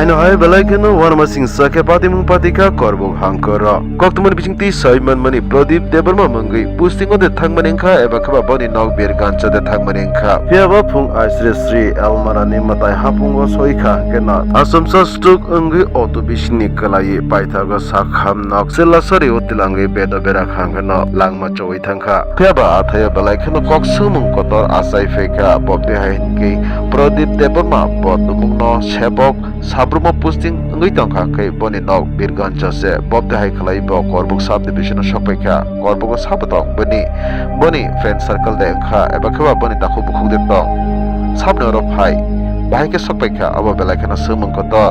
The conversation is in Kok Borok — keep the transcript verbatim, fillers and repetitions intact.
Haino hai belai kheno uanama singsa khe patimung patikha Korbuk hangkoro. Koktwmani bisingtwi sai manmani Pradip Debbarma mungwi posting o de thangmani wngkha eba khe ba boni nok Birganj o de thangmani wngkha. Phiya ba phung aisre sri almarani mwtai hapungo soikha hwnkhe no achomsa stroke wngwi auto bisingni kwlaiwi paithago sakham nok Silasari o tilangwi bedo berak hangkhe no langma chowi thangkha. Phiya ba athaio belai kheno kok swngmung kotor achai phaikha. Bo twi hai hwnkhe Pradip Debbarma bo tumungno sebok Sabrumo posting wngwi tongkha khe boni nok Birganj o se. Bo twi hai khlai bo Korbuk sub division o sokpaikha. Korbugo sabo tong bini, boni friend circle de wngkha eba khe ba boni takhuk bukhuk de tong. Sabni oro phai. Bahai khe sokpaikha abo belai kheno swngmung kotor.